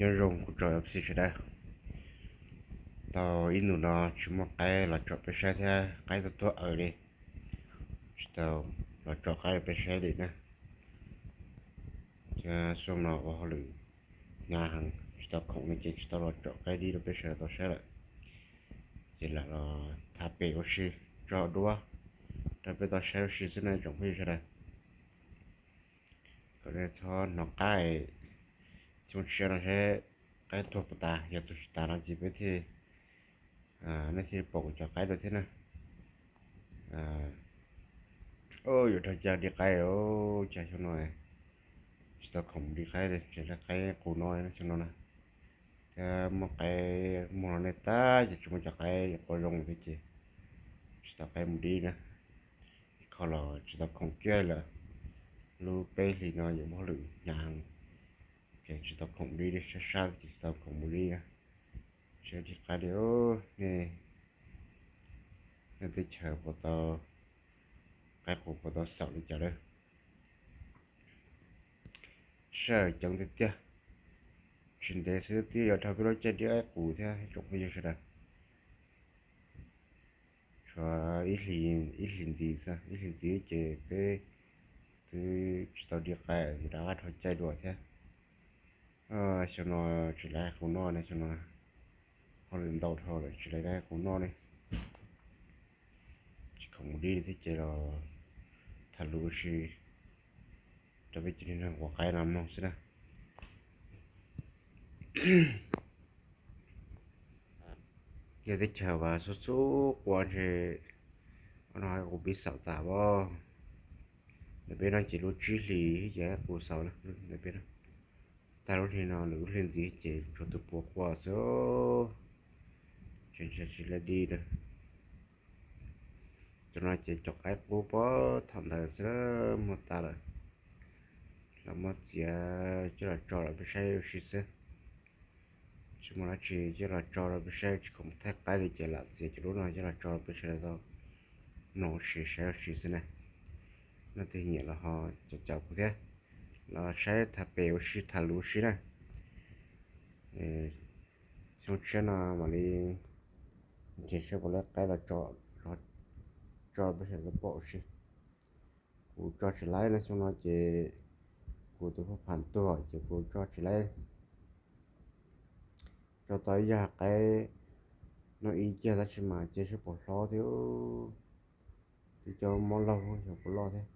Nyob zoo kuv tsoom niam txiv sawv daws, tau ib ntus no tsis muaj qaib los tsom peb saib thiab, qaib tuaj tuaj aws li, tsis tau los tsom qaib rau peb saib li na. Thiab xyoo no ua hauj lwm hnyav heev, tsis tau khoom no ces tsis tau los tsom qaib dib rau peb sawv daws tau saib lawm. Ces lam los tham pem ua si, tso duab rau peb tau saib ua si xwb na tsoom phooj ywg sawv daws. Kom nej txhob hnov qab, xyoo tshiab no seb qaib tuag puas tas, yog tuag tsis tas no ces peb thiaj, nej thiaj pom kuv cov qaib rau thiab na. Yuav dhau caij dib qaib, cas xyoo no tsis tau khoom mus dib qaib li, tseem laij qaib qus no xyoo no na. Thiab muaj qaib muag no nej tab ces tsis muaj cov qaib qua zoo thiab ces tsis tau qaib mus dib na. Ib qho los tsis tau khoom kiag lawm, lub peb hlis no yuav muaj hauj lwm hnyav heev, ces tsis tau khoom dib li, sab sab ces tsis tau khoom mus dib na. Seb dib qaib li, nej, nej teb chaws puas tau, qaib qus puas tau xaum li cas lawm. Sij hawm ceev tiag tiag, tsis ntev xwb twb yuav dhau peb lub caij dib qaib qus thiab tsoom phooj ywg sawv daws. Tshuav ib hlis ntxiv xwb, ib hlis ntxiv ces peb twb tsis tau dib qaib, rov qab dhau caij dua thiab. Xyoo no tsis laij qus noj ne, xyoo no hauj lwm ntau dhau lawm tsis laij qus noj ne. Tsis khoom mus dib li thiab ces los tham lus ua si rau peb cov niag neeg quav qaib no mloog xwb na. Yog teb chaws uas xub xub qua ntshe no qaib qus pib xaum tas os. Ntawm peb no ces lub tsib hlis ces qaib qus xaum na, ntawm peb no. Tag lub hli no lwm lub hli ntxiv ces tsuas tus puav qua xwb, tseem tsis laij dib lawm. Cov no ces cov qaib qub puag thaum ntawd xwb muag tas lawm, los muab txiav coj los tso rau peb saib ua si xwb. Tsis muaj dab tsi coj los tso rau peb saib, tsis khoom thaij qaib li ces lam txiav cov lub no coj los tso rau peb sawv daws tau mloog ua si saib ua si xwb na. Leej twg nyiam los ho caum caum kuv thiab, los saib tham pem ua si tham lus ua si na. Xyoo tshiab no mam li nrhiav saib puas laij qaib los tso, los tso peb sawv daws pom ua si. Kuv tso tsis laij na, xyoo no ces kuv tus phaj pham tuag ces kuv tso tsis laij. Tso tau ib yam qaib no ib kiag tab sis mas ces seb puas hlob thiab, twb coj mob laug xyov puas loj thiab,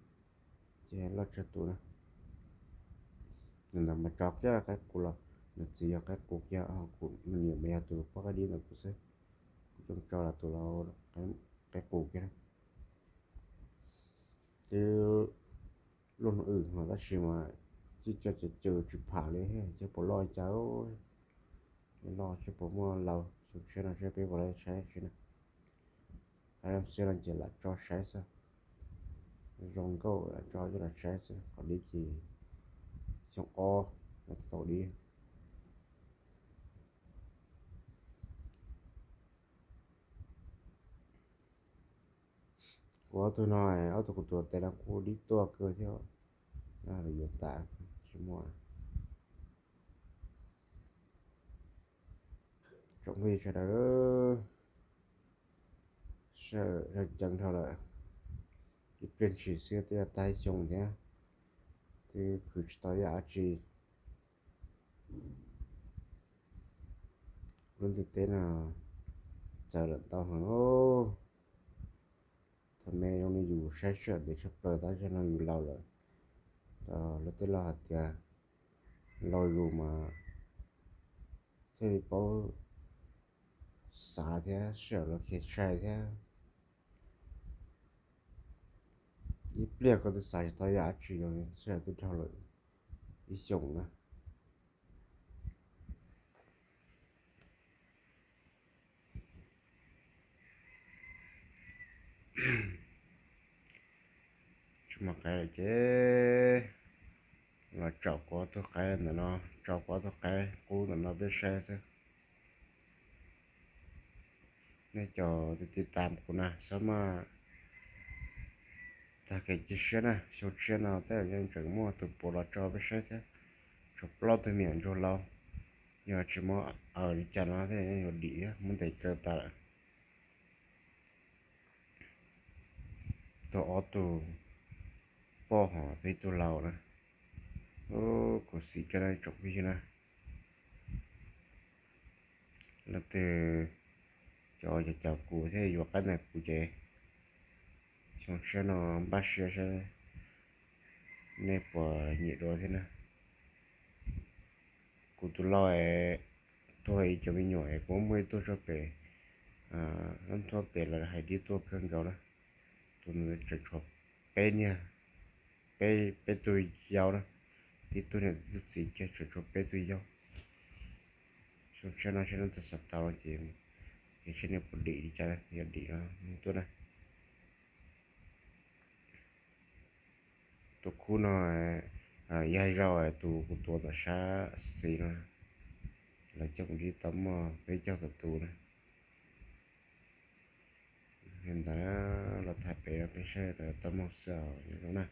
ces loj tsawg tus na. Nws ntawd mas tso kiag qaib qus los, nws txiv yog qaib qus kiag, kuv me nyuam mas yog tus poj qaib dib ntawm kuv xwb, kuv coj tso los tus los qaib qus kiag na. Twb luaj hnub wb no tab sis mas tib co ces cw tsis pham li, seb puas loj cas, loj seb puas muaj laus, xyoo tshiab no seb peb puas laij saib tsi na. Qaib xiab no ces lam tso saib xwb, zoo nkauj lam tso coj los saib xwb, qhov dib ces xyoo ob no tau dib. Kuv ob tug no, ob tug kuv tuav tes no kuj dib tuaj kawg thiab, lawv yuav tas tsis muaj. Tsoom phooj ywg sawv daws, sij hawm ceev dhau lawm, ib pliag ntshis xwb twb yuav tag xyoo thiab, twb khwv tsis tau yam dab tsi. Lub ntiaj teb no txawv lawm ntau heev. Thaum me zoo li yus saib sij hawm ntev tshaj plaws, tab sis no yus laus lawm. Lawv tej laus hais tias laus yus mas thiaj li paub xav thiab sij hawm los khiav sai thiab. Ib pliag koj twb xav tsis tau yam dab tsi, sij hawm twb dhau lawm ib xyoos na. Tsis muaj qaib lawm ces los tso kuv ob tug qaib ntawm no, tso kuv ob tug qaib qub ntawm no peb saib xwb. Nej cov tiv tas kuv na, txhob maj tag kev cia siab na, xyoo tshiab no tej zaum yeej tseem muaj tus puav los tso peb saib thiab. Tshuav plaub tug me nyuam ntsuag laus, Yog tsis muab aws li cas no thiab yuav dim thiab, muab ntes kaw tas lawm. Tuag ob tug poj hom thiab ib tug laus na. Khuv xim kawg na tsoom phooj ywg na. Leej twg cov caum kuv thiab yuav qab ntawm kuv ces xyoo tshiab no npaj siab saib nej puas nyiam dua thiab na. Kuv tus laus es tuag ib cov me nyuam es kuv muaj ib tug tso pem, lub ntuj pem lawv hais dib tuaj kawg nkaus na. Tus ntawd tseem tshuav peb niag, peb, peb tug yau na, tib tug niam tib tug txiv kiag tseem tshuav peb tug yau. Xyoo tshiab no saib leej twg xav tau no ces, ces saib nej puas dim li cas, yog dim no tuaj na. Tus khub no yog zaum tus kuv tuav ntawm sab xis no, lawv coj mus dib tau muaj peb caug tawm tus na. Li ntawd los tham pem no peb saib tau muaj xwb os na.